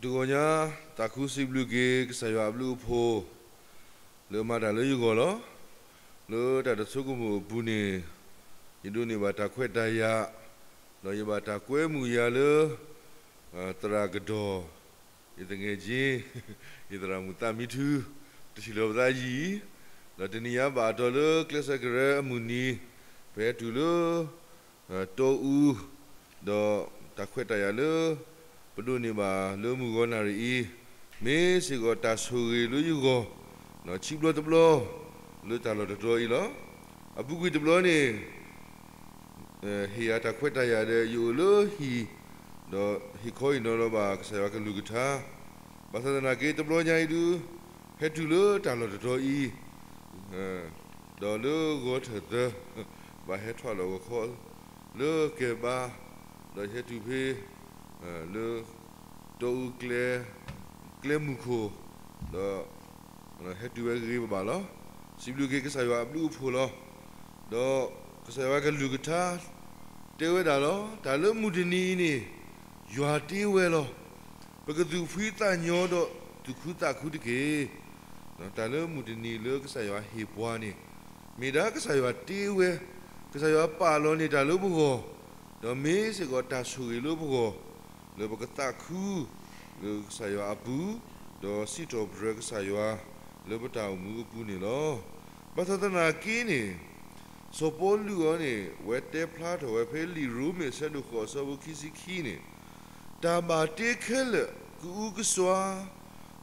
တဂီၤညါ သးခုစံးဘျုးက့ၤကစၢ်ယွၤအဘျုးအဖှိၣ် လၢအမၤတၢ်လၢယဂီၢ်လီၤ. လၢတၢ်တဆိကမိၣ်အပူၤန့ၣ် ယဒိးန့ၢ်ဘၣ်တၢ်ခွဲးတၢ်ယာ်, ဒီးယဘၣ်တၢ်ကွဲမုာ်ယၤလၢ သရၣ်ကဒီး ယသငယ်ချင်း ယသရၣ်မုၣ်သးမံထူ တထံၣ်လီၤပသးယံၤ, ဒီးတနံၤညါဘၣ်အတီၤလၢကျဲစၢးကရၢအမုၢ်နံၤ ပဟဲတုၤလၢ တီအူ, ဒီးတၢ်ခွဲးတၢ်ယာ်လၢ ပဒိးန့ၢ်ဘၣ်လၢမုၢ်ဂီၤနၣ်ရံၣ်အံၤ မ့ၢ်စ့ၢ်ကီးတၢ်ဆိၣ်ဂ့ၤလၢယဂီၢ် ဆံဘျီတဘျီ လၢတၢ်လီၢ်တတီၤအံၤလီၤ. အပူၤကွံာ်တဘျီန့ၣ် ဟ့ၣ်ယၤတၢ်ခွဲးတၢ်ယာ်ဒီး ယအိၣ်လၢဟံၣ်, ဒီးဟ့ၣ်ခီဟ့ၣ်နီၤလီၤဘၣ်ကစၢ်ယွၤကလုၢ်ကထါ, ဘၣ်ဆၣ်သနာ်က့ တဘျီညါအံၤဒုး ဟဲတုၤလၢတၢ်လီၢ်တတီၤအံၤ ဒီးလၢဂီၤထၢၣ်သၢ ဘၣ်ဟဲထီၣ်လီၤဂီၤခီ လၢကဲဘါ, ဒီးဟဲတုၤဖဲ လၢ တီအူကျဲ, ကျဲမုၢ်ခိၣ်, ဒီး ဟဲတုၤဝဲဂ့ၤဂ့ၤဘၣ်ဘၣ်လီၤ. စံးဘျုးက့ၤကစၢ်ယွၤအဘျုးအဖှိၣ်လီၤ. ဒီးကစၢ်ယွၤကလုၢ်ကထါ တဲဝဲဒၣ်လီၤ. တၢ်လၢမုၢ်တနံၤအံၤန့ၣ် ယွၤတ့ဝဲလီၤ. ပကသူၣ်ဖှံသးညီဒီးသူၣ်ခုသးခုတက့ၢ်. တၢ်လၢမုၢ်တနံၤလၢကစၢ်ယွၤဟ့ၣ်ပှၤန့ၣ် မ့ၢ်ဒၣ်ကစၢ်ယွၤတ့ဝဲ, ကစၢ်ယွၤပာ်လီၤန့ၢ်တၢ်လၢပဂီၢ်, ဒီးမ့ၢ်စ့ၢ်ကီးတၢ်ဆိၣ်ဂ့ၤလၢပဂီၢ်, လၢပကသးခု လၢကစၢ်ယွၤအပူၤ, ဒီးစံးထီၣ်ပတြၢၤကစၢ်ယွၤ လၢပတၢ်အိၣ်မူအပူၤန့ၣ်လီၤ. ဘၣ်ဆၣ်သနာ်က့န့ၣ် စီၤပီလူးအံၤန့ၣ် ဝဲတဲဖျါထီၣ်ဝဲဖဲလံာ်ရိမ့ၤအဆၢဒိၣ်ဃိးအဆၢဖိခံဆံခံန့ၣ်, တၢ်ဘၣ်တ့ခဲလၢာ်ကအုကစွါ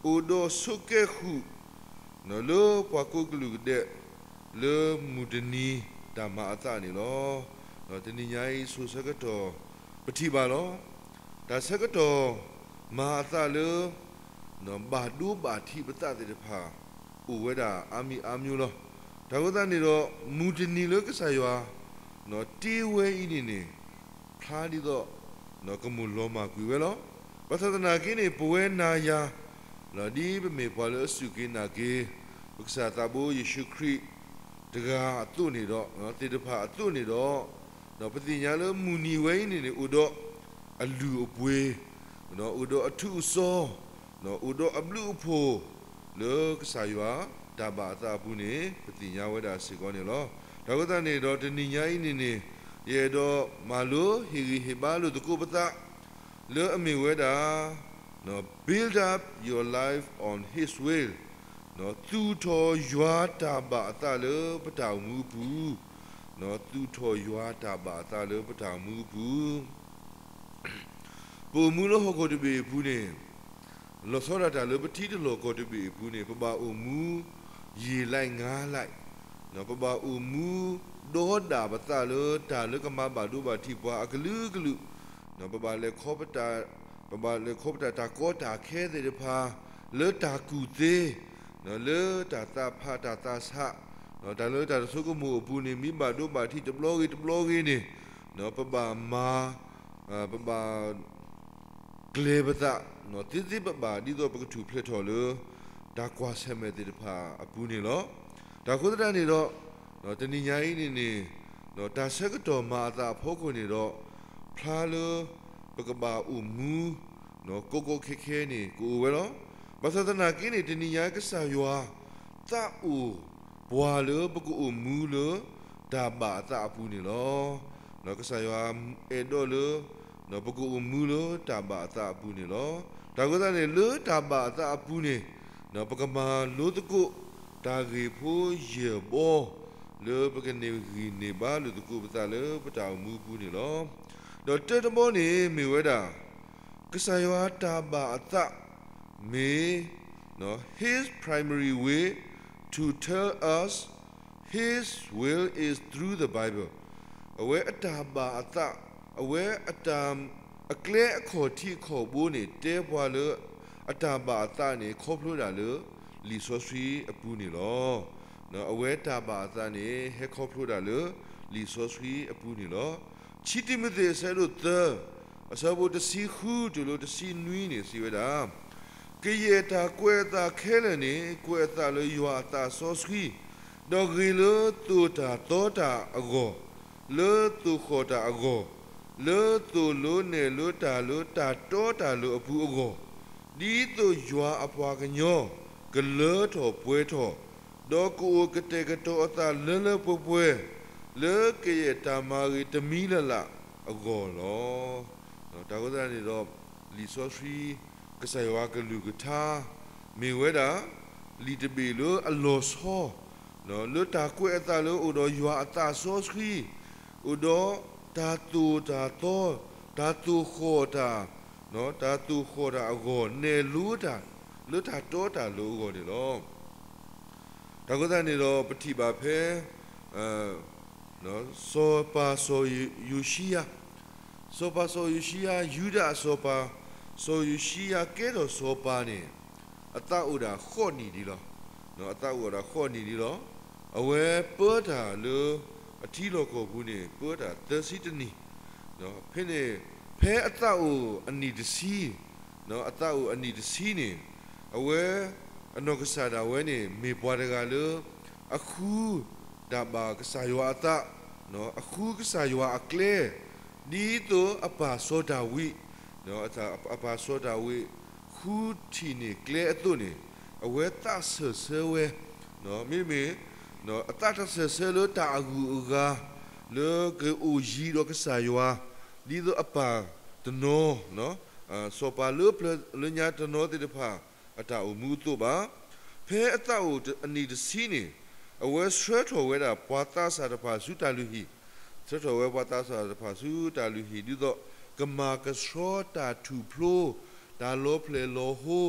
အိၣ်ဒီးဆိးကဲဃုာ် လၢပှၤကိးကလုာ်ကဒဲး လၢမုၢ်တနံၤတၢ်မၤအသးန့ၣ်လီၤ. တနံၤညါအံၤဆိၣ်ဆၢကတီၢ် ပထံၣ်ဘၣ်လီၤ. တၢ်ဆၢကတီၢ်မၤအသးလၢ ဘၣ်ဒိဘၣ်ထံးပသးသ့ၣ်တဖၣ် အိၣ်ဝဲဒၣ်အါမံၤအါမံၤလီၤ. တၢ်အဃိသတးန့ၣ်ဒီး မုၢ်တနံၤလၢကစၢ်ယွၤ တ့ဝဲအံၤန့ၣ်န့ၣ် ဖျါဒ်သိး ကမိၣ်လီၤမၢ်ကွံာ်ဝဲလီၤ. ဘၣ်ဆၣ်သနာ်က့န့ၣ် ပဝဲနၤယၤ ဒ်ပမ့ၢ်ပှၤလၢအစူၢ်က့ၤနာ်က့ၤ ပကစၢ်သးဘိယ့ၣ်ၡူးခရံာ်တဂၤအသိးန့ၣ်ဒီး သ့ၣ်တဖၣ်အသိးန့ၣ်ဒီး ပသ့ၣ်ညါလၢမုၢ်နံၤဝဲအံၤန့ၣ်န့ၣ် အိၣ်ဒီးအလုၢ်အပှ့ၤ, အိၣ်ဒီးအထူးအစီၤ, အိၣ်ဒီးအဘျုးအဖှိၣ် လၢကစၢ်ယွၤတၢ်ဘၣ်အသးအပူၤန့ၣ် ပသ့ၣ်ညါဝဲဒၣ်စ့ၢ်ကီးန့ၣ်လီၤ. တၢ်အဃိသတးန့ၣ်ဒီး တနံၤညါအံၤန့ၣ်န့ၣ် ယအဲၣ်ဒိးမၤလိဟ့ၣ်ဂံၢ်ဟ့ၣ်ဘါလိာ်သကိးပသး လၢအမ့ၢ်ဝဲဒၣ် Build up your life on His will, သူၣ်ထီၣ်ယွၤတၢ်ဘၣ်အသးလၢပတၢ်အိၣ်မူအပူၤ, သူၣ်ထီၣ်ယွၤတၢ်ဘၣ်အသးလၢပတၢ်အိၣ်မူအပူၤ ပအိၣ်မူလၢဟီၣ်ခိၣ်တဘ့ၣ်အပူၤန့ၣ် လီၤဆီဒၣ်တၢ်လၢပထံတလီၢ်ကီၢ်တဘ့ၣ်အပူၤန့ၣ် ပဘၣ်အိၣ်မူ ယံာ်လၢ်ငါလၢ်, ပဘၣ်အိၣ်မူဒီဒၣ်ပသးလၢတၢ်လၢကမၤဘၣ်ဒိဘၣ်ထံးပှၤအကလုာ်ကလုာ်, ပဘၣ်လဲၤခီပတာ်, ပဘၣ်လဲၤခီပတာ်တၢ်ကီတၢ်ခဲသ့ၣ်တဖၣ် လၢတၢ်ကူၣ်သ့, လၢတၢ်သးဖးတၢ်သးဆး, တၢ်လၢတၢ်တဆိကမိၣ်အပူၤန့ၣ် မ့ၢ်ဘၣ်ဒိဘၣ်ထံးတဘျီဂ့ၤတဘျီဂ့ၤန့ၣ် ပဘၣ်မၤ ပဘၣ် ကျဲၤပသး သ့သ့ဘၣ်ဘၣ် ဒ်သိးပကထူၣ်ဖျဲးထီၣ်လၢ တၢ်ကွၢ်ဆၢၣ်မဲာ်သ့ၣ်တဖၣ်အပူၤန့ၣ်လီၤ. တၢ်အဃိသတးန့ၣ်ဒီး တနံၤညါအံၤန့ၣ်န့ၣ် တၢ်ဆၢကတီၢ်မၤအသးအဖီခိၣ်န့ၣ်ဒီး ဖျါလၢ ပကဘၣ်အိၣ်မူ ကီကီခဲခဲန့ၣ် ကအိၣ်ဝဲလီၤ. ဘၣ်ဆၣ်သနာ်က့န့ၣ် တနံၤညါကစၢ်ယွၤ သးအိၣ်ပှၤလၢပကအိၣ်မူလၢ တၢ်ဘၣ်အသးအပူၤန့ၣ်လီၤ. ကစၢ်ယွၤအဲၣ်ဒိးလၢ ပကအိၣ်မူလၢတၢ်ဘၣ်အသးအပူၤန့ၣ်လီၤ. တၢ်အဃိသတးန့ၣ် လၢတၢ်ဘၣ်အသးအပူၤန့ၣ် ပကမၤလိသကိး တၢ်ဂ့ၢ်ဖိယဲၢ်ဘီ လၢပကန့ၢ်ဂံၢ်န့ၢ်ဘါလိာ်သကိးပသးလၢပတၢ်အိၣ်မူအပူၤန့ၣ်လီၤ. ဒီးတၢတဘီန့ၣ်မ့ၢ်ဝဲဒၣ် ကစၢ်ယွၤတၢ်ဘၣ်အသး မ့ၢ် His primary way to tell us His will is through the Bible. အဝဲအတၢ်ဘၣ်အသး, အဝဲအတၢ် အကျဲအခီၣ်ထံးအခီၣ်ဘိန့ၣ် တဲပှၤလၢ အတၢ်ဘၣ်အသးန့ၣ် ခီဖျိဒၣ်လၢ လံာ်စီဆှံအပူၤန့ၣ်လီၤ. အဝဲတၢ်ဘၣ်အသးန့ၣ် ဟဲခီဖျိဒၣ်လၢ လံာ်စီဆှံအပူၤန့ၣ်လီၤ. ခံတံၤမသ့းအဆၢဒိၣ်သၢ အဆၢဖိတဆံဃုတုၤလၢတဆံနွံန့ၣ် စံးဝဲဒၣ် ကယဲၢ်တၢ်ကွဲးအသးခဲလၢာ်န့ၣ် ကွဲးအသးလၢယွၤအသးစီဆှံ, ဒီးဂ့ၤလၢသိၣ်တၢ်သီတၢ်အဂီၢ်, လၢသိၣ်ဃီၣ်တၢ်အဂီၢ်, လၢသိၣ်လိနဲၣ်လိတၢ်လၢတၢ်တီတၢ်လိၤအပူၤအဂီၢ်, ဒ်သိးယွၤအပှၤကညီကလၢထီၣ်ပှဲၤထီၣ်, ဒီးကအိၣ်ကတဲာ်ကတီၤအသးလၢလၢပှဲၤပှဲၤ လၢကယဲၢ်တၢ်မၤဂ့ၤတမံၤလၢ်လၢ်အဂီၢ်လီၤ. တၢ်ဃိသတးန့ၣ်ဒီး လံာ်စီဆှံ ကစၢ်ယွၤကလုၢ်ကထါ မ့ၢ်ဝဲဒၣ် လံာ်တဘ့ၣ်လၢအလီၤဆီ လၢတၢ်ကွဲးအသးလၢအိၣ်ဒီးယွၤအသးစီဆှံ, အိၣ်ဒီးတၢ်သိၣ်တၢ်သီ, တၢ်သိၣ်ဃီၣ်တၢ်, တၢ်သိၣ်ဃီၣ်တၢ်အဂီၢ် နဲၣ်လိတၢ် လၢတၢ်တီတၢ်လိၤအဂီၢ်န့ၣ်လီၤ. တၢ်ဃိသတးန့ၣ်ဒီး ပထံၣ်ဘၣ်ဖဲ စီၤပၤစီၤယိၤၡံယၤ, စီၤပၤစီၤယိၤၡံယၤ ယူဒၤအစီၤပၤ, စီၤယိၤၡံယၤကဲထီၣ်စီၤပၤန့ၣ် အသးအိၣ်ဒၣ်ဃိးနံၣ်ဒံးလီၤ. အသးအိၣ်ဒၣ်ဃိးနံၣ်ဒံးလီၤ. အဝဲပၢတၢ်လၢအထံလီၢ်ကီၢ်ပူၤန့ၣ် ပၢတၢ်သၢဆံတနံၣ်, ဖဲန့ၣ် ဖဲအသးအိၣ်အနံၣ်တဆံ, အသးအိၣ်အနံၣ်တဆံန့ၣ် အဝဲ အနီၢ်ကစၢ်ဒၣ်ဝဲန့ၣ် မ့ၢ်ပှၤတဂၤလၢ အဃုတၢ်ဘၣ်ကစၢ်ယွၤအသး, အဃုကစၢ်ယွၤအကျဲ, ဒ်သိးအပၢ်စီၤဒၤဝံး, အပၢ်စီၤဒၤဝံး ဃုထံၣ်န့ၢ်ကျဲအသိးန့ၣ် အဝဲသးစၢၢ်ဆၢဝဲ, မ့မ့ၢ် အသးတၢ်စၢၢ်ဆၢလၢတၢ်အဂုၤအဂၤ လၢကအိၣ်ယံၤဒီးကစၢ်ယွၤ, ဒ်သိးအပၢ်တနီၤ စီၤပၤလၢပျၢၤလၢညါတနီၤသ့ၣ်တဖၣ် အတၢ်အိၣ်မူအသိးဘၣ်. ဖဲအသးအိၣ်အနံၣ်တဆံန့ၣ် အဝဲဆှၢထီၣ်ဝဲဒၣ်ပှၤသးစၢ်တဖၣ်ဆူတၢ်လုၢ်ဟံၣ်, ဆှၢထီၣ်ဝဲပှၤသးစၢ်တဖၣ်ဆူတၢ်လုၢ်ဟံၣ် ဒ်သိးကမၤကဆှီတၢ်ထူၣ်ဖျိ, တၢ်လီၤဖျဲၣ်လီၤဟိ,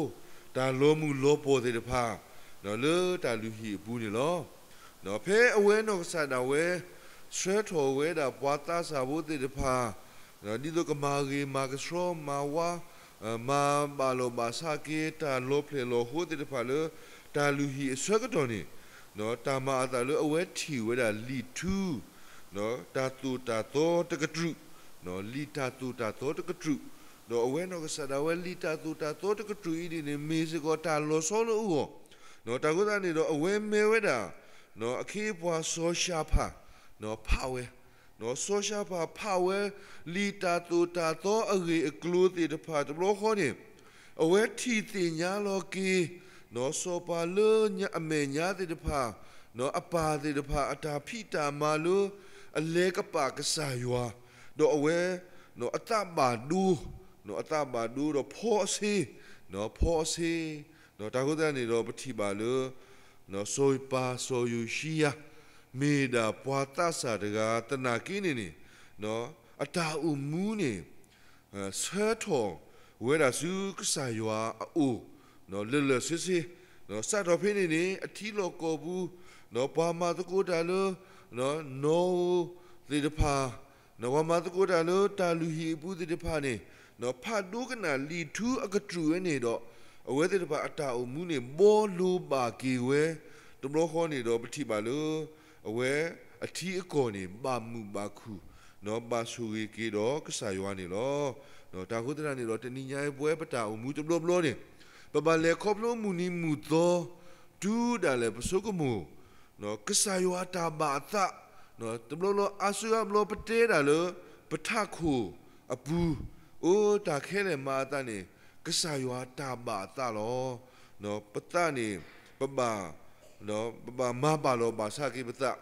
တၢ်လီၤမုၢ်လီၤပီၢ်သ့ၣ်တဖၣ် လၢတၢ်လုၢ်ဟံၣ်အပူၤန့ၣ်လီၤ. ဖဲအဝဲနီၢ်ကစၢ်ဒၣ်ဝဲ ဆှၢထီၣ်ဝဲဒၣ်ပှၤသးစၢ်ဖိသ့ၣ်တဖၣ် ဒ်သိးကမၤဂ့ၤမၤကဆှီမၤဝါ, မၤဘၣ်လီၢ်ဘၣ်စးက့ၤတၢ်လီၤဖျဲၣ်လီၤဟိသ့ၣ်တဖၣ်လၢ တၢ်လုၢ်ဟံၣ်အဆၢကတီၢ်န့ၣ်, တၢ်မၤအသးလၢအဝဲထံၣ်ဝဲဒၣ်လံာ်ထူ တၢ်သိၣ်တၢ်သီတကတြူၢ်, လံာ်တၢ်သိၣ်တၢ်သီတကတြူၢ်, ဒီးအဝဲနီၢ်ကစၢ်ဒၣ်ဝဲလံာ်တၢ်သိၣ်တၢ်သီတကတြူၢ်အံၤန့ၣ်န့ၣ် မ့ၢ်စ့ၢ်ကီးတၢ်လီၤဆီလၢအဂီၢ်, တၢ်ဃိသတးန့ၣ်ဒီး အဝဲမၢဝဲဒၣ် အခ့အပှၤစီၤၡၤဖၣ် ဖးဝဲ စီၤၡၤဖၣ်ဖးဝဲ လံာ်တၢ်သိၣ်တၢ်သီအဂ့ၢ်အကျိၤသ့ၣ်တဖၣ်တဘျီဃီန့ၣ်, အဝဲထံၣ်သ့ၣ်ညါလီၤက့ၤ စီၤပၤလၢအမဲာ်ညါသ့ၣ်တဖၣ်, အပၢ်သ့ၣ်တဖၣ် အတၢ်ဖံးတၢ်မၤလၢ အလဲၤကပာ်ကစၢ်ယွၤ, ဒီးအဝဲ အသးဘၣ်ဒိ, အသးဘၣ်ဒိဒီးဖီအဆ့, ဖီအဆ့, တၢ်ဃိသတးန့ၣ်ဒီးပထံၣ်ဘၣ်လၢ စီၤပၤစီၤယိၤၡံယၤ မ့ၢ်ဒၣ်ပှၤသးစၢ်တဂၤသနာ်က့န့ၣ်န့ၣ်, အတၢ်အိၣ်မူန့ၣ် ဆၢထီၣ်ဝဲဒၣ်ဆူကစၢ်ယွၤအအိၣ် လၢာ်လၢာ်ဆ့ဆ့, စးထီၣ်ဖဲန့ၣ်န့ၣ် အထံလီၢ်ကီၢ်ပူၤ ပှၤမၤသကိးတၢ်လၢ နီၣ်ဧိၤသ့ၣ်တဖၣ်, ပှၤမၤသကိးတၢ်လၢတၢ်လုၢ်ဟံၣ်အပူၤသ့ၣ်တဖၣ်န့ၣ် ဖးဒိကနၣ်လံာ်ထူအကတြူၢ်ဝဲန့ၣ်ဒီး အဝဲသ့ၣ်တဖၣ်အတၢ်အိၣ်မူန့ၣ် ဘှီလိၤဘၣ်က့ၤဝဲ, တဘျီဃီန့ၣ်ဒီးပထံၣ်ဘၣ်လၢ အဝဲအထံအကီၢ်န့ၣ် ဘၣ်မုာ်ဘၣ်ခုၣ် ဘၣ်ဆိၣ်ဂ့ၤက့ၤဒီးကစၢ်ယွၤန့ၣ်လီၤ. တၢ်ဃိသတးန့ၣ်ဒီး တနံၤညါအံၤ ပဝဲပတၢ်အိၣ်မူတဘျီဘျီန့ၣ် ပဘၣ်လဲၤခီဖျိမုၢ်နံၤမုၢ်သီ တုၤဒၣ်လဲာ်ပဆိကမိၣ် ကစၢ်ယွၤတၢ်ဘၣ်အသး, တဘျီဘျီအါစုအါဘျီပတဲဒၣ်လၢ ပထးခိၣ်အပူၤ အိၣ်တၢ်ခဲလၢာ်မၤအသးန့ၣ် ကစၢ်ယွၤတၢ်ဘၣ်အသးလီၤ. ပသးန့ၣ် ပဘၣ် ပဘၣ်မၤဘၣ်လီၤဘၣ်စးက့ၤပသး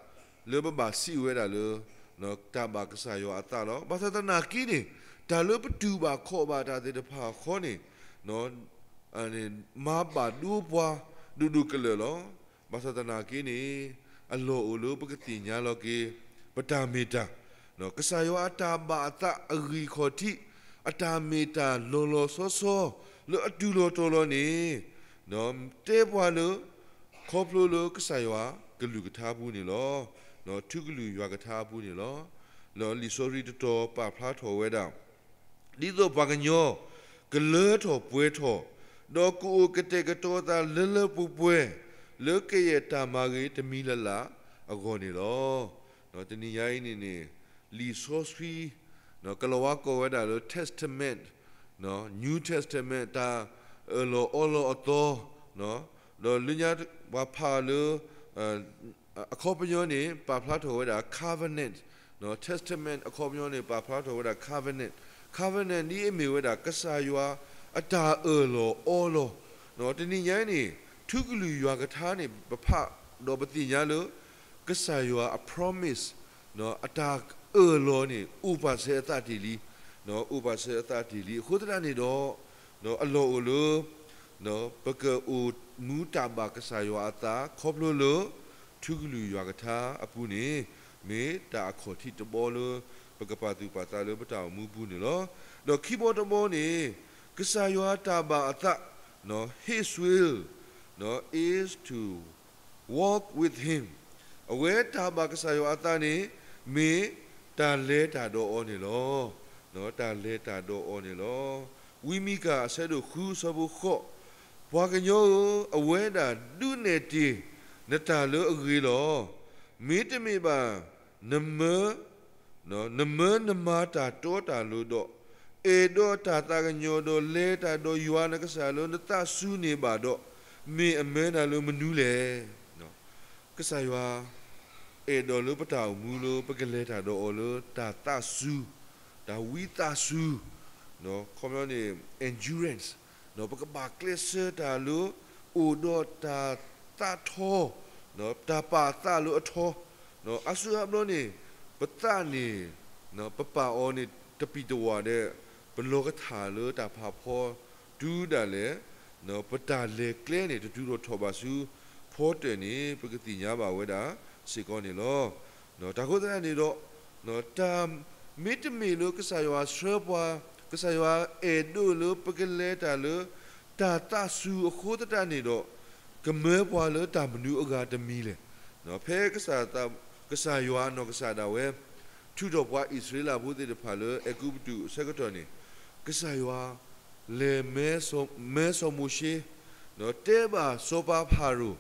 လၢပဘၣ်စံးဝဲဒၣ်လၢ တၢ်ဘၣ်ကစၢ်ယွၤအသးလီၤ. ဘၣ်ဆၣ်သနာ်က့န့ၣ် တၢ်လၢပတူၢ်ဘၣ်ခီၣ်ဘၣ်တၢ်သ့ၣ်တဖၣ်ဃီန့ၣ် မၤဘၣ်ဒိပှၤဒိၣ်ဒိၣ်ကလၢာ်လီၤ. ဘၣ်ဆၣ်သနာ်က့န့ၣ် အလီၢ်အိၣ်လၢပကသ့ၣ်ညါလီၤက့ၤ ပတၢ်မ့ၢ်တၢ် ကစၢ်ယွၤအတၢ်ဘၣ်အသးအဂံၢ်ခီၣ်ထံး အတၢ်မ့ၢ်တၢ်လီၤလီၤဆီဆီ လၢအတုၤလီၤတီၤလီၤန့ၣ် တဲပှၤလၢ ခီဖျိလၢကစၢ်ယွၤကလုၢ်ကထါအပူၤန့ၣ်လီၤ. ထူကလုၢ်ယွၤကထါအပူၤန့ၣ်လီၤ. လံာ်စီဆှံတတီၤပာ်ဖျါထီၣ်ဝဲဒၣ် ဒ်သိးပှၤကညီ ကလၢထီၣ်ပှဲၤထီၣ် ဒီးကအိၣ်ကတဲာ်ကတီၤအသးလၢလၢပှဲၤပှဲၤ လၢကယဲၢ်တၢ်မၤဂ့ၤတမံၤလၢ်လၢ်အဂီၢ်န့ၣ်လီၤ. တနံၤညါအံၤန့ၣ်န့ၣ် လံာ်စီဆှံ ကလီၤဝါကိးဝဲဒၣ်လၢ Testament, New Testament တၢ်အၢၣ်လီၤအီလီၤအသီ, ဒီးလၢညါပှၤဖးလၢ အခီပညီန့ၣ် ပာ်ဖျါထီၣ်ဝဲဒၣ် covenant, Testament အခီပညီန့ၣ် ပာ်ဖျါထီၣ်ဝဲဒၣ် covenant, covenant ဒ်အမ့ၢ်ဝဲဒၣ် ကစၢ်ယွၤ အတၢ်အၢၣ်လီၤအီလီၤ. တနံၤညါအံၤန့ၣ် ထူကလုာ်ယွၤကထါန့ၣ် ပဖးဒီးပသ့ၣ်ညါလၢ ကစၢ်ယွၤအ promise အတၢ်အၢၣ်လီၤန့ၣ် အိၣ်ပာ်စၢၤအသးတ့ၢ်လံ, အိၣ်ပာ်စၢၤအသးတ့ၢ်လံ. အဃိသတးန့ၣ်ဒီး အလီၢ်အိၣ်လၢ ပကအိၣ်မူတၢ်ဘၣ်ကစၢ်ယွၤအသး ခီဖျိလၢ ထူကလုာ်ယွၤကထါအပူၤန့ၣ် မ့ၢ်တၢ်အခီၣ်ထံးတဘီလၢ ပကပာ်သူၣ်ပာ်သးလၢပတၢ်အိၣ်မူပူၤန့ၣ်လီၤ. ဒီးခံဘီတဘီန့ၣ် ကစၢ်ယွၤတၢ်ဘၣ်အသး His will is to walk with him. အဝဲတၢ်ဘၣ်ကစၢ်ယွၤအသးန့ၣ် မ့ၢ်တၢ်လဲၤတၢ်ဒီးအီၤန့ၣ်လီၤ. တၢ်လဲၤတၢ်ဒီးအီၤန့ၣ်လီၤ. ဝံမံကၤအဆၢဒိၣ်ဃုအဆၢဖိဃိး, ပှၤကညီဧၢ, အဝဲဒၣ်ဒုးနဲၣ်တ့ၢ်နတၢ်လၢအဂ့ၤလီၤ. မ့တမ့ၢ်ဘၣ် နမၢ နမၢနမၤတၢ်တီတၢ်လိၤဒီး အဲၣ်ဒိးတၢ်သးကညီၤဒီး လဲၤတၢ်ဒီးယွၤနကစၢ်လၢနသးစူၤန့ၣ်ဘၣ်ဒီး, မ့ၢ်အမၢနၤလၢမနုၤလဲၣ်. ကစၢ်ယွၤ အဲၣ်ဒိးလၢပတၢ်အိၣ်မူလၢ ပကလဲၤတၢ်ဒီးအီၤလၢတၢ်သးစူၤ, တၢ်ဝံသးစူၤ, ခီပညီန့ၣ် endurance, ပကဘၣ်ကျဲးစၢးတၢ်လၢ အိၣ်ဒီးတၢ်သးထီ, တၢ်ပာ်သးလၢအထီ, အါစုအါဘျီန့ၣ် ပသးန့ၣ် ပပာ်အီၤန့ၣ် တပံၢ်တဝၢ်ဒီး ပလီၤကထၢၣ်လၢတၢ်ဖးဖီ တုၤဒၣ်လဲာ် ပတၢ်လဲၤကျဲန့ၣ် တတုၤထီၣ်ထီၣ်ဘၣ်ဆူ ဖီတၢၣ်န့ၣ် ပကသ့ၣ်ညါဘၣ်ဝဲဒၣ်စ့ၢ်ကီးန့ၣ်လီၤ. တၢ်ဃိသတးန့ၣ်ဒီး တၢ်မ့တမ့ၢ်လၢကစၢ်ယွၤဆှၢပှၤ, ကစၢ်ယွၤအဲၣ်ဒိးလၢပကလဲၤတၢ်လၢ တၢ်သးစူၤအဃိသတးန့ၣ်ဒီး ကမၢပှၤလၢတၢ်မနုၤအဂၤတမံၤလဲၣ်. ဖဲ ကစၢ်ယွၤအနီၢ်ကစၢ်ဒၣ်ဝဲ ထုးထီၣ်ပှၤအံၣ်စရ့လးဖိသ့ၣ်တဖၣ်လၢအဲၤကူပတူးအဆၢကတီၢ်န့ၣ် ကစၢ်ယွၤ လဲၤ မၢစီၤမိၤၡ့, တဲဘၣ်စီၤပၤဖၤရိ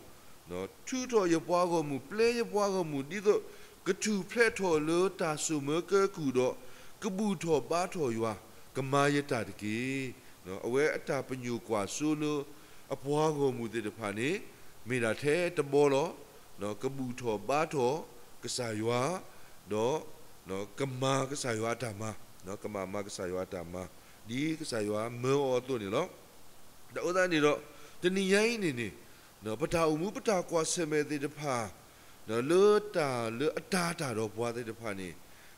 ၤ, ထုးထီၣ်ယပှၤဂီၢ်မုၢ်, ပျဲယပှၤဂီၢ်မုၢ် ဒ်သိးကထူၣ်ဖျဲးထီၣ်လၢတၢ်စိာ်မၢကဲကုၢ်ဒီး ကဘူၣ်ထီၣ်ဘါထီၣ်ယွၤ, ကမၤယတၢ်တက့ၢ်. အဝဲအတၢ်ပညိၣ်ကွၢ်စိလၢ အပှၤဂီၢ်မုၢ်သ့ၣ်တဖၣ်န့ၣ် မ့ၢ်ဒၣ်ထဲတဘီလီၤ. ကဘူၣ်ထီၣ်ဘါထီၣ်ကစၢ်ယွၤ, ဒီး ကမၤကစၢ်ယွၤအတၢ်မၤ, ကဘၣ်မၤကစၢ်ယွၤအတၢ်မၤ ဒ်ကစၢ်ယွၤမၢအီၤအသိးန့ၣ်လီၤ. တၢ်အဃိသတးန့ၣ်ဒီး တနံၤညါအံၤန့ၣ်န့ၣ် ပတၢ်အိၣ်မူပတၢ်ကွၢ်ဆၢၣ်မဲာ်သ့ၣ်တဖၣ် လၢတၢ်လၢအတၤတၢ်ဒီးပှၤသ့ၣ်တဖၣ်န့ၣ်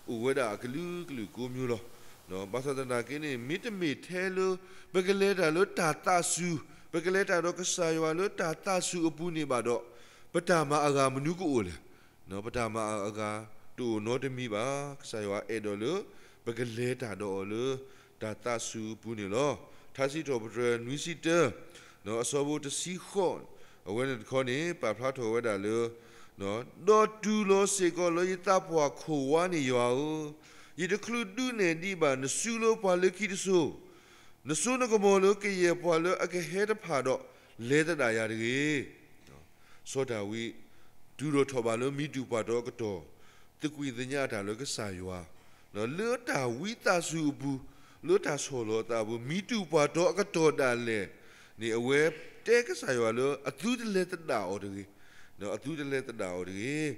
အိၣ်ဝဲဒၣ်အကလုာ်ကလုာ်ကိးမံၤလီၤ. ဘၣ်ဆၣ်သနာ်က့န့ၣ် မ့တမ့ၢ်ထဲလၢ ပကလဲၤတၢ်လၢတၢ်သးစူၤ, ပကလဲၤတၢ်ဒီးကစၢ်ယွၤလၢတၢ်သးစူၤအပူၤန့ၣ်ဘၣ်ဒီး ပတၢ်မၤအဂၤမနုၤကအိၣ်လဲၣ်. ပတၢ်မၤအဂၤတအိၣ်နီတမံၤဘၣ်. ကစၢ်ယွၤအဲၣ်ဒိးလၢ ပကလဲၤတၢ်ဒီးအီၤလၢ တၢ်သးစူၤအပူၤန့ၣ်လီၤ. ထါစံးထီၣ်ပတြၢၤနွံဆံတၢ အဆၢဖိတဆံဃိး အဝဲန့ၣ်တခီန့ၣ် ပာ်ဖျါထီၣ်ဝဲဒၣ်လၢ ဒီးတုၤလီၤစ့ၢ်ကီးလၢယသးပှၢ်ခိၣ်ဝါန့ၣ်ယွၤဧၢ, ယတချုးဒုးနဲၣ်ဒံးဘၣ်နစုလၢပှၤလၢခံတစိၤ, နစိနကမီၤလၢကယဲၢ်ပှၤလၢအကဟဲတဖၣ်ဒီး လဲၤသဒၣ်ယၤတဂ့ၤ. စီၤဒၤဝံး တုၤထီၣ်ထီၣ်ဘၣ်လၢမံၤတူၢ်ပှၢ်တီအကတီၢ် သကွံာ်သညါအတၢ်လၢကစၢ်ယွၤ လၢတၢ်ဝံသးစူၤအပူၤ, လၢတၢ်ဆီၣ်လီၤအသးအပူၤ မံၤတူၢ်ပှၢ်တီအကတီၢ်ဒၣ်လဲာ်န့ၣ် အဝဲတဲကစၢ်ယွၤလၢအသုတလဲၤသဒၣ်အီၤတဂ့ၤ, အသုတလဲၤသဒၣ်အီၤတဂ့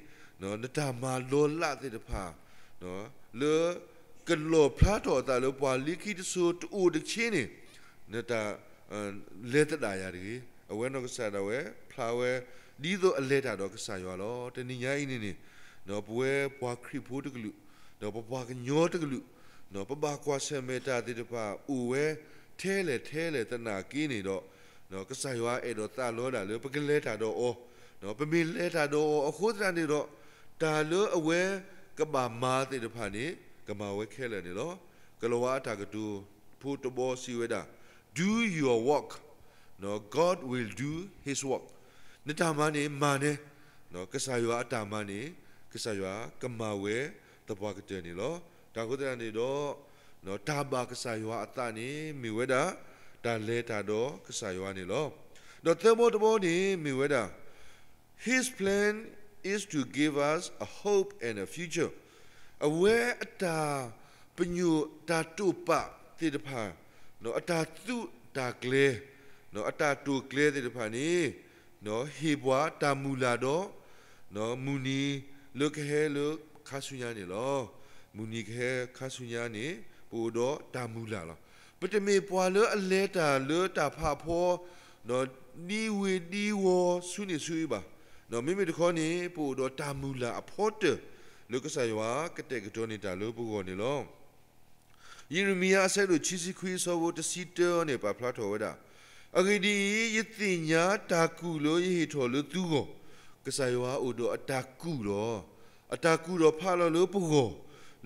ၤ, နတၢ်မၤလီၤလးသ့ၣ်တဖၣ် လၢကလီၣ်ဖျါထီၣ်အသးလၢပှၤလၢခံတစိၤတအိၣ်တဆ့န့ၣ် နတၢ် လဲၤသဒၣ်ယၤတဂ့ၤ. အဝဲနီၢ်ကစၢ်ဒၣ်ဝဲ ဖျါဝဲ ဒ်သိးအလဲၤတၢ်ဒီးကစၢ်ယွၤလီၤ. တနံၤညါအံၤန့ၣ်န့ၣ် ပဝဲပှၤခရံာ်ဖိတကလုာ်, ပပှၤကညီတကလုာ်, ပဘၣ်ကွၢ်ဆၢၣ်မဲာ်တၢ်သ့ၣ်တဖၣ် အိၣ်ဝဲထဲလဲၣ်ထဲလဲၣ်သနာ်က့န့ၣ်ဒီး ကစၢ်ယွၤအဲၣ်ဒိးသးလီဒၣ်လၢ ပကလဲၤတၢ်ဒီးအီၤ, ပမ့ၢ်လဲၤတၢ်ဒီးအီၤအဃိသတးန့ၣ်ဒီး တၢ်လၢအဝဲကဘၣ်မၤသ့ၣ်တဖၣ်န့ၣ် ကမၤဝဲခဲလၢာ်န့ၣ်လီၤ. ကလၤဝါအတၢ်ကတိၤဖိတဘီစံးဝဲဒၣ် Do your work, God will do his work. နတၢ်မၤန့ၣ် မၤနဲ, ကစၢ်ယွၤအတၢ်မၤန့ၣ် ကစၢ်ယွၤကမၤဝဲသပှၢ်ကတၢၢ်န့ၣ်လီၤ. တၢ်အဃိသတးန့ၣ်ဒီး တၢ်ဘၣ်ကစၢ်ယွၤအသးန့ၣ် မ့ၢ်ဝဲဒၣ် တၢ်လဲၤတၢ်ဒီးကစၢ်ယွၤန့ၣ်လီၤ. ဒီးသၢဘီတဘီန့ၣ် မ့ၢ်ဝဲဒၣ် His plan is to give us a hope and a future. အဝဲအတၢ်ပညိၣ်တၢ်တိာ်ပာ်သ့ၣ်တဖၣ်, အတၢ်သူၣ်တၢ်ကျဲၤ, အတၢ်တိာ်ကျဲၤသ့ၣ်တဖၣ်န့ၣ် ဟ့ၣ်ပှၤတၢ်မုၢ်လၢ်ဒီး မုၢ်နံၤလၢကဟဲလၢခါဆူညါန့ၣ်လီၤ. မုၢ်နံၤကဟဲခါဆူညါန့ၣ် ပအိၣ်ဒီးတၢ်မုၢ်လၢ်လီၤ. ပတမ့ၢ်ပှၤလၢအလဲၤတၢ်လၢတၢ်ဖးဖီ ဒ်ဝ့ၤဒ်ဝီၤဆူန့ၣ်ဆူအံၤဘၣ်. မ့မ့ၢ်တခီန့ၣ် ပအိၣ်ဒီးတၢ်မုၢ်လၢ်အဖီတၢၢ် လၢကစၢ်ယွၤကတဲာ်ကတီၤန့ၢ်တၢ်လၢပဂီၢ်န့ၣ်လီၤ. ယံးရမံယၤအဆၢဒိၣ်ခံဆံခွံအဆၢဖိတဆံတၢန့ၣ် ပာ်ဖျါထီၣ်ဝဲဒၣ်, အဂ့ၢ်ဒ်အံၤ, ယသ့ၣ်ညါတၢ်ကူၣ်လၢယဟ့ၣ်ထီၣ်လၢသုဂီၢ်, ကစၢ်ယွၤအိၣ်ဒီးအတၢ်ကူၣ်လီၤ. အတၢ်ကူၣ်ထီၣ်ဖးလီၤလၢပဂီၢ်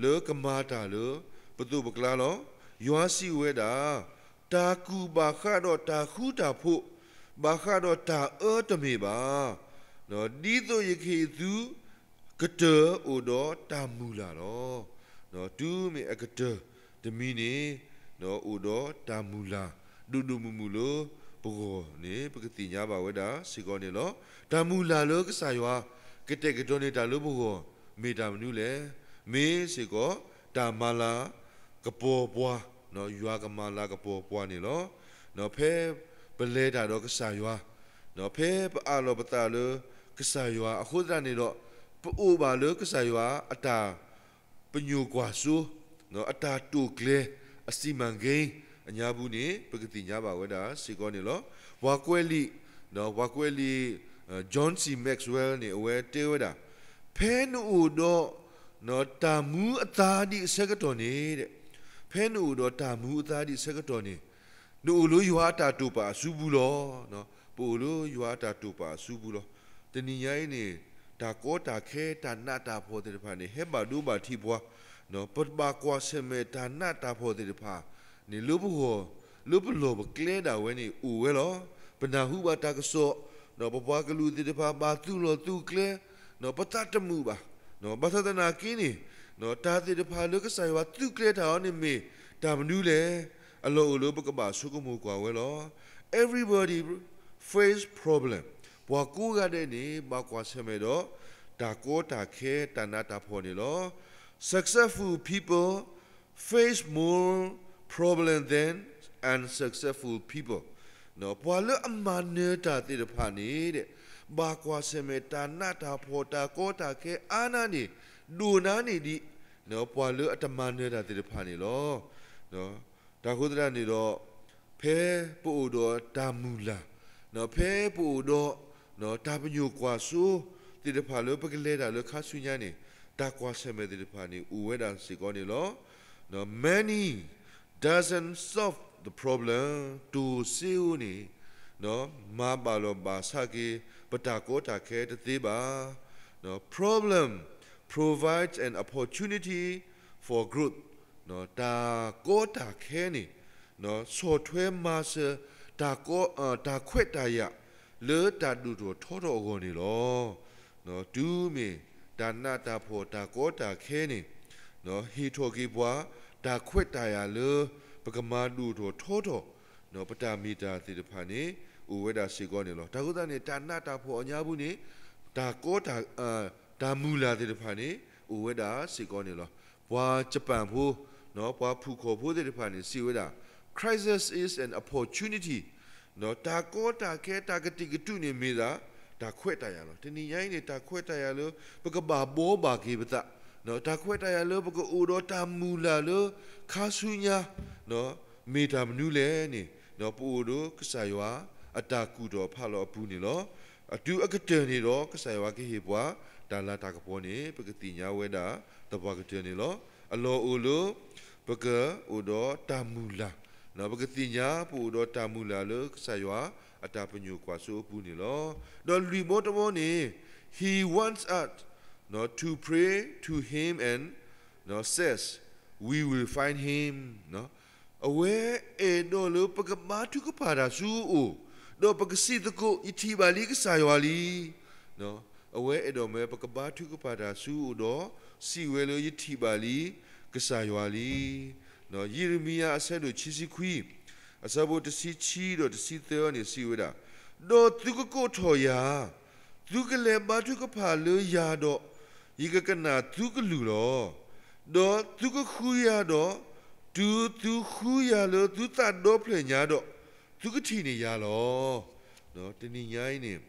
လၢကမၤတၢ်လၢပသိးပကျါလီၤ. ယွၤစံးဝဲဒၣ်, တၢ်ကူၣ်ဘၣ်ဃးဒီးတၢ်ဃူတၢ်ဖိး, ဘၣ်ဃးဒီးတၢ်အၢတမ့ၢ်ဘၣ်. ဒ်သိးယကဟ့ၣ်သု ကတၢၢ်အိၣ်ဒီးတၢ်မုၢ်လၢ်လီၤ. တုၤမ့ၢ်အကတၢၢ်တမံၤန့ၣ် အိၣ်ဒီးတၢ်မုၢ်လၢ် ဒိၣ်ဒိၣ်မုၢ်မုၢ်လၢပဂီၢ်န့ၣ် ပကသ့ၣ်ညါဘၣ်ဝဲဒၣ်စ့ၢ်ကီးန့ၣ်လီၤ. တၢ်မုၢ်လၢ်လၢကစၢ်ယွၤ ကတဲာ်ကတီၤန့ၢ်တၢ်လၢပဂီၢ် မ့ၢ်တၢ်မနုၤလဲၣ်. မ့ၢ်စ့ၢ်ကီး တၢ်မၤလၤကပီၤပှၤ, ယွၤကမၤလၤကပီၤပှၤန့ၣ်လီၤ. ဖဲပလဲၤတၢ်ဒီးကစၢ်ယွၤ, ဖဲပအးလီၤပသးလၢကစၢ်ယွၤအဃိသတးန့ၣ်ဒီး ပအိၣ်ဘၣ်လၢကစၢ်ယွၤအတၢ် ပညိၣ်ကွၢ်စိ, အတၢ်တိာ်ကျဲၤ အစီမံကိန်း အညါပူၤန့ၣ် ပကသ့ၣ်ညါဘၣ်ဝဲဒၣ်စ့ၢ်ကီးန့ၣ်လီၤ. ပှၤကွဲးလံာ်, ပှၤကွဲးလံာ် John C Maxwell န့ၣ် အဝဲတဲဝဲဒၣ်, ဖဲနအိၣ်ဒီး တၢ်မူအသါဒ်အဆၢကတီၢ်န့ၣ်, ဖဲနအိၣ်ဒီးတၢ်မူအသါဒ်အဆၢကတီၢ်န့ၣ်, နအိၣ်လၢယွၤအတၢ်တိာ်ပာ်အစုပူၤလီၤ. ပအိၣ်လၢယွၤအတၢ်တိာ်ပာ်အစုပူၤလီၤ. တနံၤညါအံၤန့ၣ် တၢ်ကီတၢ်ခဲ တၢ်နးတၢ်ဖှီၣ်သ့ၣ်တဖၣ်န့ၣ် ဟဲဘၣ်ဒိဘၣ်ထံးပှၤ, ပဘၣ်ကွၢ်ဆၢၣ်မဲာ်တၢ်နးတၢ်ဖှီၣ်သ့ၣ်တဖၣ်န့ၣ် လၢပဂီၢ်, လၢပလီၢ်ပကျဲဒၣ်ဝဲန့ၣ်အိၣ်ဝဲလီၤ. ပနၢ်ဟူဘၣ်တၢ်ကစီၣ်, ပပှၤကလုာ်သ့ၣ်တဖၣ်ဘၣ်သူၣ်လီၢ်သူၣ်ကျဲ, ပသးတမုာ်ဘၣ်. ဘၣ်ဆၣ်သနာ်က့န့ၣ်, တၢ်သ့ၣ်တဖၣ်လၢကစၢ်ယွၤသူၣ်ကျဲၤတၢ်အီၤန့ၣ်မ့ၢ်တၢ်မနုၤလဲၣ်. အလီၢ်အိၣ်လၢပကဘၣ်ဆိကမိၣ်ကွၢ်ဝဲလီၤ. Everybody face problem. ပှၤကိးဂၤဒဲးန့ၣ် ဘၣ်ကွၢ်ဆၢၣ်မဲာ်ဒီး တၢ်ကီတၢ်ခဲ တၢ်နးတၢ်ဖှီၣ်န့ၣ်လီၤ. Successful people face more problem than unsuccessful people. ပှၤလၢအမၤနၢၤတၢ်သ့ၣ်တဖၣ်န့ၣ်, ဘၣ်ကွၢ်ဆၢၣ်မဲာ်တၢ်နးတၢ်ဖှီၣ် တၢ်ကီတၢ်ခဲအါနါန့ၣ် ဒိၣ်နါန့ၢ်ဒံး ပှၤလၢအတမၤနၢၤတၢ်သ့ၣ်တဖၣ်န့ၣ်လီၤ. တၢ်ဃိသတးန့ၣ်ဒီး, ဖဲပအိၣ်ဒီးတၢ်မုၢ်လၢ်, ဖဲပအိၣ်ဒီး တၢ်ပညိၣ်ကွၢ်စိသ့ၣ်တဖၣ်လၢပကလဲၤတၢ်လၢခါဆူညါန့ၣ်, တၢ်ကွၢ်ဆၢၣ်မဲာ်သ့ၣ်တဖၣ်န့ၣ် အိၣ်ဝဲဒၣ်စ့ၢ်ကီးန့ၣ်လီၤ. Money doesn't solve the problem. တိၢ်စ့အိၣ်န့ၣ် မၤဘၣ်လီၤဘၣ်ဆၣ်က့ၤ ပတၢ်ကီတၢ်ခဲတသ့ဘၣ်. Problem provides an opportunity for growth. တၢ်ကီတၢ်ခဲန့ၣ် ဆီၣ်ထွဲမၤစၢၤ တၢ်ခွဲးတၢ်ယာ် လၢတၢ်ဒိၣ်ထီၣ်ထီထီၣ်အဂီၢ်န့ၣ်လီၤ. တုၤမ့ၢ်တၢ်နးတၢ်ဖှီၣ်တၢ်ကီတၢ်ခဲန့ၣ် ဟ့ၣ်ထီၣ်က့ၤပှၤ တၢ်ခွဲးတၢ်ယာ်လၢ ပကမၤဒိၣ်ထီၣ်ထီထီၣ် ပတၢ်မ့ၢ်တၢ်သ့ၣ်တဖၣ်န့ၣ် အိၣ်ဝဲဒၣ်စ့ၢ်ကီးန့ၣ်လီၤ. တၢ်ဃိသတးန့ၣ် တၢ်နးတၢ်ဖှီၣ်အညါပူၤန့ၣ် တၢ်ကီတၢ်, တၢ်မုၢ်လၢ်သ့ၣ်တဖၣ်န့ၣ် အိၣ်ဝဲဒၣ်စ့ၢ်ကီးန့ၣ်လီၤ. ပှၤကပၣ်ဖိ, ပှၤဖုၣ်ခီၣ်ဖိသ့ၣ်တဖၣ်န့ၣ် စံးဝဲဒၣ်, Crisis is an opportunity. တၢ်ကီတၢ်ခဲ တၢ်ကတံာ်ကတူာ်န့ၣ်မ့ၢ်ဒၣ် တၢ်ခွဲးတၢ်ယာ်လီၤ. တနံၤညါအံၤန့ၣ် တၢ်ခွဲးတၢ်ယာ်လၢ ပကဘၣ်ဘှီဘၣ်က့ၤပသး, တၢ်ခွဲးတၢ်ယာ်လၢပကအိၣ်ဒီးတၢ်မုၢ်လၢ်လၢ ခါဆူညါ မ့ၢ်တၢ်မနုၤလဲၣ်န့ၣ် ပအိၣ်ဒီးကစၢ်ယွၤအတၢ်ကူၣ်ထီၣ်ဖးလီၤအပူၤန့ၣ်လီၤ. အတုၤအကတၢၢ်န့ၣ်ဒီး ကစၢ်ယွၤကဟ့ၣ်ပှၤ တၢ်လၤတၢ်ကပီၤန့ၣ် ပကသ့ၣ်ညါဝဲဒၣ်သပှၢ်ကတၢၢ်န့ၣ်လီၤ. အလီၢ်အိၣ်လၢ ပကအိၣ်ဒီးတၢ်မုၢ်လၢ်, ပကသ့ၣ်ညါ ပအိၣ်ဒီးတၢ်မုၢ်လၢ်လၢကစၢ်ယွၤအတၢ်ပညိၣ်ကွၢ်စိအပူၤန့ၣ်လီၤ. ဒီးလွံၢ်ဘီတဘီန့ၣ် He wants us to pray to him and says we will find him. အဝဲအဲၣ်ဒိးလၢပကဘါထုကဖၣ်တၢ်ဆူအအိၣ်, ဒီးပကစံးသကိး ယထံၣ်ဘၣ်လံကစၢ်ယွၤလံ. အဝဲအဲၣ်ဒိးမ့ၢ်ပကဘါထုကဖၣ်တၢ်ဆူအအိၣ်ဒီး စံးဝဲလၢယထံၣ်ဘၣ်လံကစၢ်ယွၤလံ. ယံးရမံယၤအဆၢဒိၣ်ခံဆံခွံ, အဆၢဖိတဆံခံဒီးတဆံသၢန့ၣ်စံးဝဲဒၣ်, ဒီးသုကကိးထီၣ်ယၤ, သုကလဲၤဘါထုကဖၣ်လၢယၤဒီး ယကကနၣ်သုကလုၢ်လီၤ. ဒီးသုကဃုယၤဒီး, တုၤသုဃုယၤလၢသုသးဒီဖျၢၣ်ညါဒီး, သုကထံၣ်န့ၢ်ယၤလီၤ. တနံၤညါအံၤန့ၣ်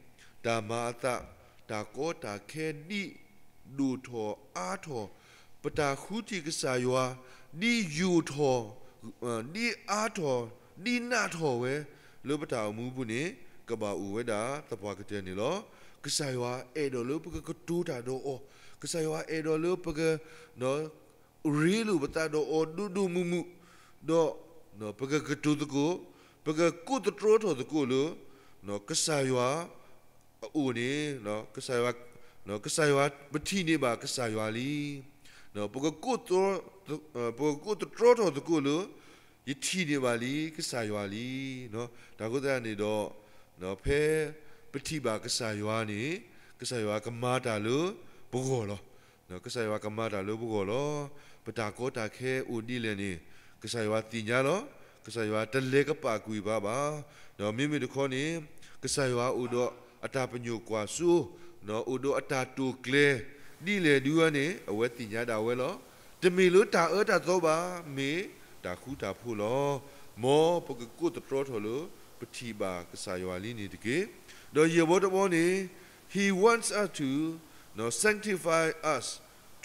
တၢ်မၤအသး, တၢ်ကီတၢ်ခဲဒ်ဒိၣ်ထီၣ်အါထီၣ်, ပတၢ်ဃုထံၣ်ကစၢ်ယွၤ ဒ်ယိာ်ထီၣ် ဒ်အါထီၣ်, ဒ်နးထီၣ်ဝဲ လၢပတၢ်အိၣ်မူပူၤန့ၣ် ကဘၣ်အိၣ်ဝဲဒၣ်သပှၢ်ကတၢၢ်န့ၣ်လီၤ. ကစၢ်ယွၤအဲၣ်ဒိးလၢပကကတိၤတၢ်ဒီးအီၤ, ကစၢ်ယွၤအဲၣ်ဒိးလၢပက ရ့လိာ်ပသးဒီးအီၤဒိၣ်ဒိၣ်မုၢ်မုၢ်, ဒီး ပကကတိၤသကိး, ပကကိးသတြီထီၣ်သကိးလၢ ကစၢ်ယွၤအအိၣ်န့ၣ် ကစၢ်ယွၤ, ကစၢ်ယွၤ ပထံၣ်န့ၢ်ဘၣ်ကစၢ်ယွၤလံ. ပကကိး, ပကကိးသတြီထီၣ်သကိးလၢ ယထံၣ်န့ၢ်ဘၣ်လံကစၢ်ယွၤလံ. တၢ်အဃိသတးန့ၣ်ဒီး ဖဲပထံၣ်ဘၣ်ကစၢ်ယွၤန့ၣ် ကစၢ်ယွၤကမၤတၢ်လၢပဂီၢ်လီၤ. ကစၢ်ယွၤကမၤတၢ်လၢပဂီၢ်လီၤ. ပတၢ်ကီတၢ်ခဲအိၣ်ဒ်လဲၣ်န့ၣ် ကစၢ်ယွၤသ့ၣ်ညါလီၤ. ကစၢ်ယွၤတလဲၤကပာ်ကွံာ်ပှၤဘၣ်. မ့မ့ၢ်တခီန့ၣ် ကစၢ်ယွၤအိၣ်ဒီးအတၢ်ပညိၣ်ကွၢ်စိ, အိၣ်ဒီးအတၢ်တိာ်ကျဲၤ ဒ်လဲၣ်ဒုးဝဲန့ၣ် အဝဲသ့ၣ်ညါဒၣ်ဝဲလီၤ. တမ့ၢ်လၢတၢ်အၢတၢ်သီဘၣ်, မ့ၢ်တၢ်ဃူတၢ်ဖိးလီၤ. မ်ပကကိးသတြီထီၣ်လၢ ပထံၣ်ဘၣ်ကစၢ်ယွၤလံန့ၣ်တက့ၢ်. ဒီးယဲၢ်ဘီတဘီန့ၣ် He wants us to, you know, sanctify us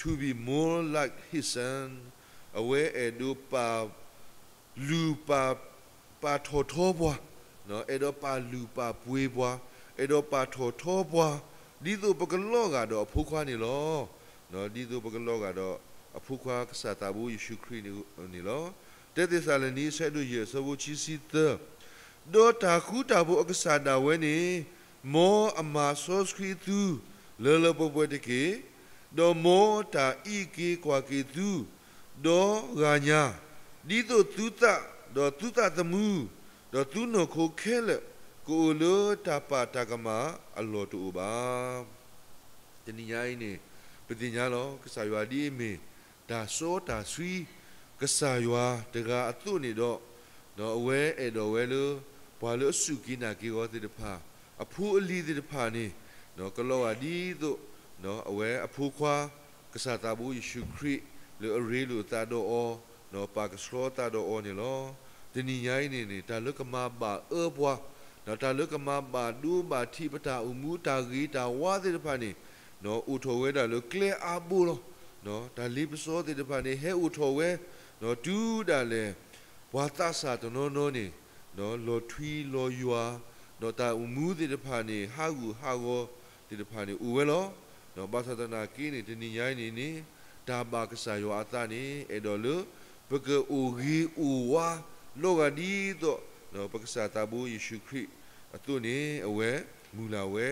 to be more like His Son. အဝဲအဲၣ်ဒိးပာ်လုၢ်ပာ်, ပာ်ထီၣ်ထီပှၤ, အဲၣ်ဒိးပာ်လုၢ်ပာ်ပှ့ၤပှၤ, အဲၣ်ဒိးပာ်ထီၣ်ထီပှၤ, ဒ်သိးပကလီၤဂာ်ဒီးအဖိခွါန့ၣ်လီၤ. ဒ်သိးပကလီၤဂာ်ဒီးအဖိခွါကစၢ်သးဘိယ့ၣ်ၡူးခရံာ်န့ၣ်လီၤ. တၢသ့းစၤလနံ အဆၢဒိၣ်ယဲၢ် အဆၢဖိခံဆံသၢ, ဒီးတၢ်ဃူတၢ်ဖိးအကစၢ်ဒၣ်ဝဲန့ၣ် မ်အမၤစီဆှံသု လၢလၢပှဲၤပှဲၤတက့ၢ်. ဒီးမ်တၢ်အံးက့ၤကွၢ်က့ၤသု ဒီဂၤညါ, ဒ်သိးသုသး, ဒီးသုသးသမူ, ဒီးသုနီၢ်ခိခဲလၢာ် ကအိၣ်လၢတၢ်ပာ်တၢ်ကမၣ်အလီၢ်တအိၣ်ဘၣ်. တနံၤညါအံၤန့ၣ် ပသ့ၣ်ညါလီၤ ကစၢ်ယွၤဒ်အမ့ၢ် တၢ်စီတၢ်ဆှံ ကစၢ်ယွၤတဂၤအသိးန့ၣ်ဒီး, ဒီးအဝဲအဲၣ်ဒိးဝဲလၢ ပှၤလၢအစူၢ်က့ၤနာ်က့ၤအီၤသ့ၣ်တဖၣ်, အဖိအလံၤသ့ၣ်တဖၣ်န့ၣ် ကလီၤဂာ်ဒ်သိး အဝဲအဖိခွါ ကစၢ်သးဘိယ့ၣ်ၡူးခရံာ် လၢအရ့လိာ်အသးဒီးအီၤ, ပာ်ကဆှီအသးဒီးအီၤန့ၣ်လီၤ. တနံၤညါအံၤန့ၣ်န့ၣ် တၢ်လၢကမၤဘၣ်အၢပှၤ, တၢ်လၢကမၤဘၣ်ဒိဘၣ်ထံးပတၢ်အိၣ်မူ တၢ်ဂ့ၤတၢ်ဝါသ့ၣ်တဖၣ်န့ၣ် အိၣ်ထီၣ်ဝဲဒၣ်လၢကျဲအါဘိလီၤ. တၢ်လ့ပစီသ့ၣ်တဖၣ်န့ၣ် ဟဲအိၣ်ထီၣ်ဝဲ တုၤဒၣ်လဲာ် ပှၤသးစၢ်တနီၤနီၤန့ၣ် လီၤထွံလီၤယွၤ, ဒီးတၢ်အိၣ်မူသ့ၣ်တဖၣ်န့ၣ် ဟးဂူာ်ဟးဂီၤသ့ၣ်တဖၣ်န့ၣ် အိၣ်ဝဲလီၤ. ဘၣ်ဆၣ်သနာ်က့န့ၣ် တနံၤညါအံၤန့ၣ်န့ၣ် တၢ်ဘၣ်ကစၢ်ယွၤအသးန့ၣ် အဲၣ်ဒိးလၢ ပကအိၣ်ဂ့ၤအိၣ်ဝါ လီၤဂာ်ဒ်သိး ပကစၢ်သးဘိယ့ၣ်ၡူးခရံာ်အသိးန့ၣ် အဝဲမုၢ်လၢ်ဝဲ,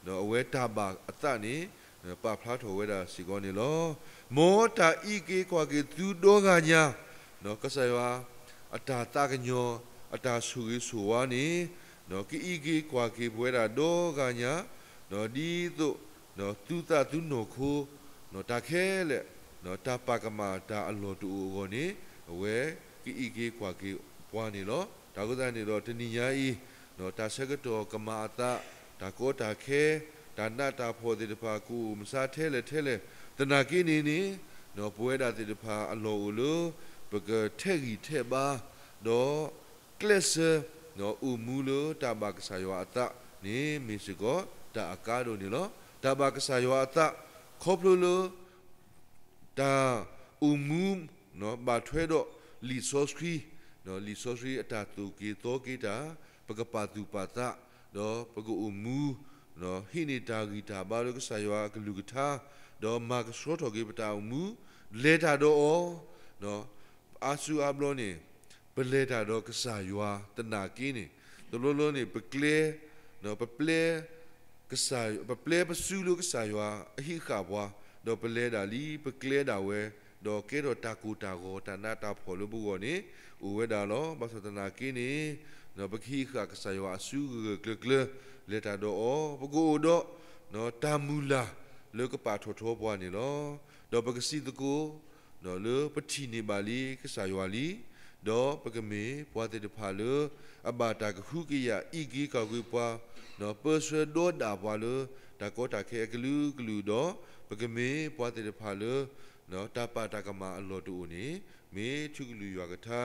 ဒီးအဝဲတၢ်ဘၣ်အသးန့ၣ် ပာ်ဖျါထီၣ်ဝဲဒၣ်စ့ၢ်ကီးန့ၣ်လီၤ. မ်တၢ်အံးက့ၤကွၢ်က့ၤသုဒီဂၤညါ, ကစၢ်ယွၤ အတၢ်သးကညီၤ အတၢ်ဆိၣ်ဂ့ၤဆိၣ်ဝါန့ၣ် ကအံးက့ၤကွၢ်က့ၤပဝဲဒၣ်ဒီဂၤညါ, ဒ်သိး သုသးသုနီၢ်ခိ တၢ်ခဲလၢာ် တၢ်ပာ်ကမၣ်တၢ်အလီၢ်တအိၣ်အဂီၢ်န့ၣ် အဝဲကအံးက့ၤကွၢ်က့ၤပှၤန့ၣ်လီၤ. တၢ်အဃိသတးန့ၣ်ဒီး တနံၤညါအံၤ တၢ်ဆၢကတီၢ်ကမၤအသး, တၢ်ကီတၢ်ခဲ, တၢ်နးတၢ်ဖှီၣ်သ့ၣ်တဖၣ် ကအိၣ်မဆါထဲလဲၣ်ထဲလဲၣ် သနာ်က့န့ၣ်န့ၣ် ပဝဲဒၣ်သ့ၣ်တဖၣ်အလီၢ်အိၣ်လၢ ပကထဲးဂံၢ်ထဲးဘါ ဒီးကျဲးစၢး အိၣ်မူလၢတၢ်ဘၣ်ကစၢ်ယွၤအသးန့ၣ် မ့ၢ်စ့ၢ်ကီးတၢ်အကါဒိၣ်န့ၣ်လီၤ. တၢ်ဘၣ်ကစၢ်ယွၤအသး ခီဖျိလၢ တၢ်အိၣ်မူ ဘၣ်ထွဲဒီးလံာ်စီဆှံ, လံာ်စီဆှံအတၢ်သိၣ်က့ၤသီက့ၤတၢ်, ပကပာ်သူၣ်ပာ်သး, ဒီးပကအိၣ်မူ ဟံးန့ၢ်တၢ်ဂံၢ်တၢ်ဘါလၢကစၢ်ယွၤအကလုၢ်ကထါ, ဒီးမၤကဆှီထီၣ်က့ၤပတၢ်အိၣ်မူ, လဲၤတၢ်ဒီးအီၤ, အါစုအါဘျီန့ၣ် ပလဲၤတၢ်ဒီးကစၢ်ယွၤသနာ်က့န့ၣ် တဘျီဘျီန့ၣ် ပကျဲ ပပျဲ ကစၢ်, ပပျဲပစုလၢကစၢ်ယွၤအဟံးဃာ်ပှၤ, ဒီးပလဲၤဒၣ်လံ ပကျဲဒၣ်ဝဲ, ဒီးကဲထီၣ်တၢ်ကိၢ်တၢ်ဂီၤ တၢ်နးတၢ်ဖှီၣ်လၢပဂီၢ်န့ၣ် အိၣ်ဝဲဒၣ်လီၤ. ဘၣ်ဆၣ်သနာ်က့န့ၣ် ပကဟံးဃာ်ကစၢ်ယွၤအစုဂၢၢ်ဂၢၢ်ကျၢၤကျၢၤ လဲၤတၢ်ဒီးအီၤ, ပကအိၣ်ဒီး တၢ်မုၢ်လၢ်လၢကပာ်ထီၣ်ထီပှၤန့ၣ်လီၤ. ဒီးပကစံးသကိး လၢပထံၣ်န့ၢ်ဘၣ်လံကစၢ်ယွၤလံ, ဒီးပကမ့ၢ်ပှၤသ့ၣ်တဖၣ်လၢ အဘၣ်တၢ်ကဟုကယာ်အံးက့ၤကွၢ်က့ၤပှၤ, ပၢဆှၢဒီဒၣ်ပှၤလၢ တၢ်ကီတၢ်ခဲအကလုာ်ကလုာ်ဒီး ပကမ့ၢ်ပှၤသ့ၣ်တဖၣ်လၢ တၢ်ပာ်တၢ်ကမၣ်အလီၢ်တအိၣ်န့ၣ် မ့ၢ်ထံကလုာ်ယွၤကထါ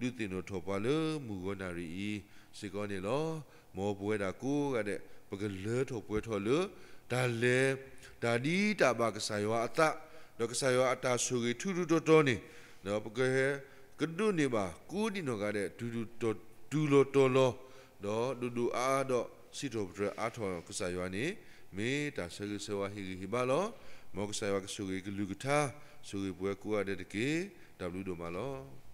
ဒုးသ့ၣ်နီၣ်ထီၣ်ပှၤလၢမုၢ်ဂီၤနၣ်ရံၣ်အံၤစ့ၢ်ကီးန့ၣ်လီၤ. မ်ပဝဲဒၣ်ကိးဂၤဒဲး ပကလၢထီၣ်ပှဲၤထီၣ်လၢ တၢ်လဲၤ တၢ်ဒ်တၢ်ဘၣ်ကစၢ်ယွၤအသး, ဒီးကစၢ်ယွၤအတၢ်ဆိၣ်ဂ့ၤထူထူတီတီန့ၣ် ပကဟဲ ကဒိးန့ၢ်ဘၣ် ကိးဒံနီၢ်ဂၤဒဲး တူၢ်လီၤတီၤလီၤ, ဒီးဒိၣ်ဒိၣ်အါအါဒီး စံးထီၣ်ပတြၢၤအါထီၣ်ကစၢ်ယွၤန့ၣ် မ့ၢ်တၢ်ဆၢဂ့ၤဆၢဝါဟ့ၣ်ဂံၢ်ဟ့ၣ်ဘါလီၤ. မ်ကစၢ်ယွၤကဆိၣ်ဂ့ၤကလုၢ်ကထါ, ဆိၣ်ဂ့ၤပဝဲကိးဂၤဒဲးတက့ၢ်. တၢ်ဘျုးဒိၣ်မးလီၤ.